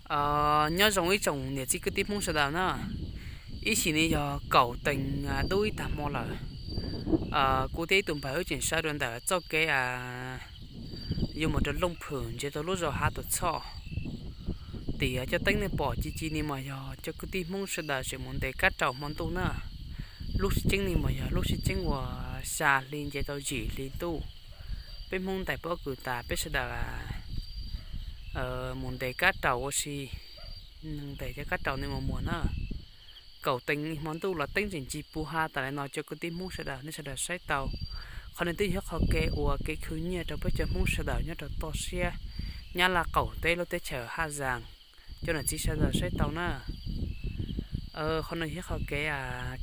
Nyob zoo ib tsoom niam txiv kwv tij Hmoob sawv daws na, ib sim no yog kaum teev dub ib tag hmo lawm. Kuv thiab ib tug npawg wb tseem sawv rau ntawm txoj kev yuav mus rau Looj Phwm ntsiag rau lub zos Hav Tus Txhoj. Tias cov teeb nej pom ci ci ni mas yog cov kwv tij Hmoob sawv daws tseem mus ntes kab raus hmo ntuj na. Lub sib ceeb ni mas yog lub sib ceeb uas xya hli nce rau yim hli ntuj. Peb Hmoob ntais pob kws tas peb sawv daws mus ntes kab raus ua si, ntes cov kab raus nej mus muag na. Kaum teev hmo ntuj los teeb tseem ci puv ha tas li no cov kwv tij Hmoob sawv daws nej sawv daws saib tau. Qhov no twb yog qhov kev uas kev khwv nyiaj rau peb cov Hmoob sawv daws nyob rau toj siab Nyab Laj qaum teb lub teb chaws Haj Zaas, cov niam txiv sawv daws saib tau na. Qhov no yog qhov kev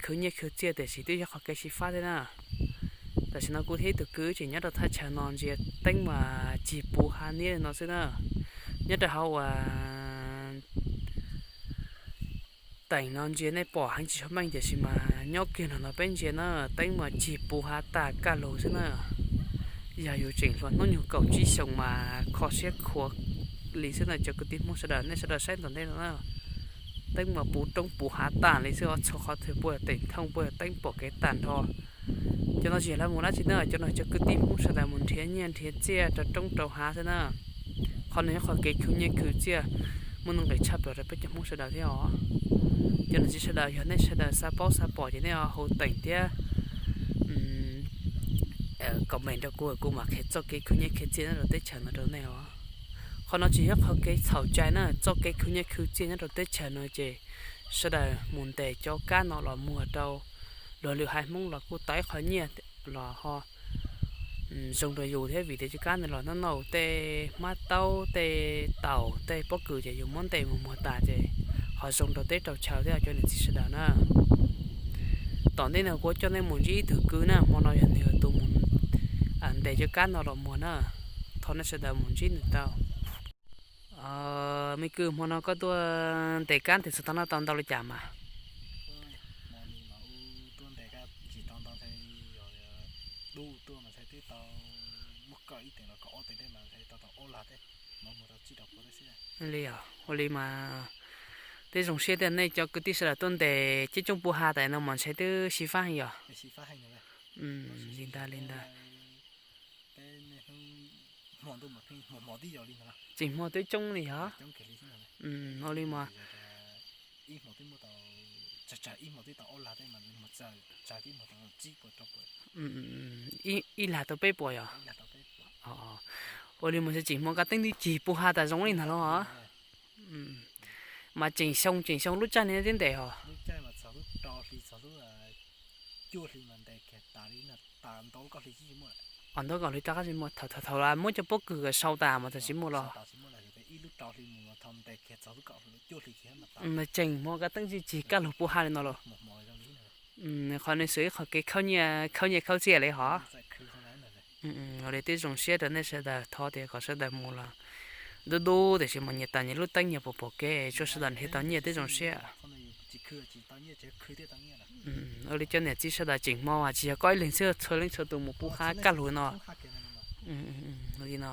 khwv nyiaj khwv txiaj tiam sis twb yog qhov kev xyiv fab thiab na. Tam sim no kuv thiab ib tug kwv tseem nyob rau thaj chaw no ntsia teeb mas cig puv hav niab li no xwb na. Nyob rau hauv uas teem no ntsia nej pom heev tsis tshua meej tiam sis mas nyob kiag no no peb ntsia na, teeb mas cig puv hav tag kaj lug xwb na. Yog yus tseem hluas hnub nyoog kaum tsib xyoos mas kho siab khuav li xwb na cov kwv tij Hmoob sawv daws nej sawv daws saib tom ntej no na. Teeb mas puv roob puv hav tag li xwb os, txhua qhov twg puas yog teem thooj puas yog teeb pom kev tag nrho. Cov no tsis yog lawv mus dab tsi na, cov no cov kwv tij Hmoob sawv daws mus nrhiav nyiaj nrhiav txiaj rau roob rau hav xwb na. Qhov no yog qhov kev khwv nyiaj khwv txiaj, muaj nuj nqis tshaj plaws rau peb cov Hmoob sawv daws thiab os. Cov niam txiv sawv daws yog nej sawv daws xav paub xav pom ces nej hu teem thiab comment rau kuv, kuv mam qhia txoj kev khwv nyiaj khwv txiaj nyob rau teb chaws no rau nej os. Qhov no tsis yog qhov kev txhaum cai na, txoj kev khwv nyiaj khwv txiaj nyob rau teb chaws no ces sawv daws mus ntes cov kab no los muag rau luag lwm haiv Hmoob los kuj tau ib qho nyiaj los ho zoo rau yus thiab vim tias cov kab no los noj noj tej hmab taub tej taum tej pob kws ces yus muab ntes mus muag tas ces ho zoo rau teb rau chaw thiab cov niam txiv sawv daws na. Tom ntej no kuv coj nej mus ntsib ib tug kwv na, hmo no yog nws yog tus mus ntes cov kab no los muag na. Thov nej sawv daws mus ntsib nws tau. Me kwv, hmo no koj tuaj ntes kab ntes txog tau noj tau ntau li cas mas? Li os, ua li mas twb zoo siab tiag, nej cov kwv tij sawv daws tuaj ntes coob coob puv ha tas no mas ntshai twb xyiv fab heev yog? Li ntag li ntag. Tseem hmo twb coob li yog? Ua li mas ib lag tau peb puas yog? Ua li mas tseem hmo kab teeb twb cig puv ha tas zoo li ntag los? Mas tseem xyoo tseem xyoo lub caij li twb ntes hos? Os, ntau kaum hli rov qab tsis muaj, thaum thaum muab cov pob kws sau tas mas thaum tsis muaj los? Tseem hmo kab teeb tseem cig kaj lug puv ha li no los? Qhov no xwb ib qho kev khaub nyiaj khaub txiaj li hos. Ua li twb zoo siab rau nej sawv daws, thov tias kom sawv daws mus los dub dub tiam sis mas nyias tas nyias lub teeb nyias pom pom kev tsuas sawv daws nrhiav tau nyiaj twb zoo siab. Ua li cov niam txiv sawv daws, tseem hmo tsis yog koj ib leeg xwb, txhua leej txhua tus mus puv ha kaj lug no. Li no.